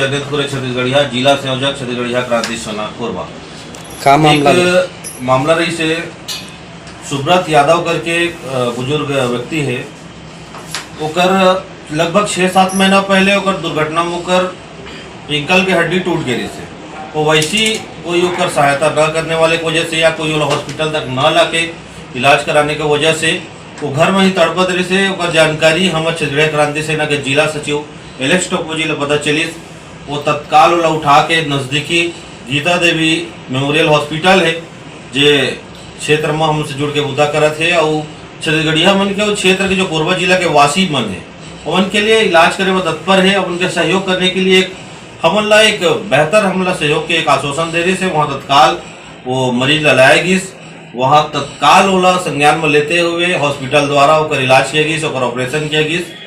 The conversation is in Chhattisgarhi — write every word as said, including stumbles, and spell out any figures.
जगत पूरे छत्तीसगढ़िया, जिला संयोजक छत्तीसगढ़िया क्रांति सेना कोरबा। का मामला एक रहिस? मामला रहिस हे, सुब्रत यादव करके एक, अ, बुजुर्ग व्यक्ति हे, ओकर लगभग छः सात महीना पहले ओकर दुर्घटना में ओकर ankle के हड्डी टूट गे रहिस हे। वो वैसी कोई ओकर सहायता न करने वाले की वजह से या कोई ओला hospital तक न लाके इलाज कराने के वजह से वो घर में ही तड़पत रहिस हे। ओकर जानकारी हमर छत्तीसगढ़ क्रांति सेना के जिला सचिव एलेक्स टोप्पो जी ले पता चलिस। वो तत्काल ओला उठा के नजदीकी गीता देवी मेमोरियल hospital हे, जे क्षेत्र में हमसे जुड़ के बुता करत हे, अउ छत्तीसगढ़िया मन के, अउ क्षेत्र के जो कोरबा जिला के वासी मन हे, ओमन के लिए इलाज करे में तत्पर हे। अब उनके सहयोग करने के लिए एक, हमन ला एक बेहतर, हमन ला सहयोग के एक आश्वासन दे रहिस हे। वहाँ तत्काल वो मरीज ला लाया गिस, वहाँ तत्काल ओला संज्ञान में लेते हुए hospital द्वारा ओकर इलाज किया गिस, ओकर operation किया गिस।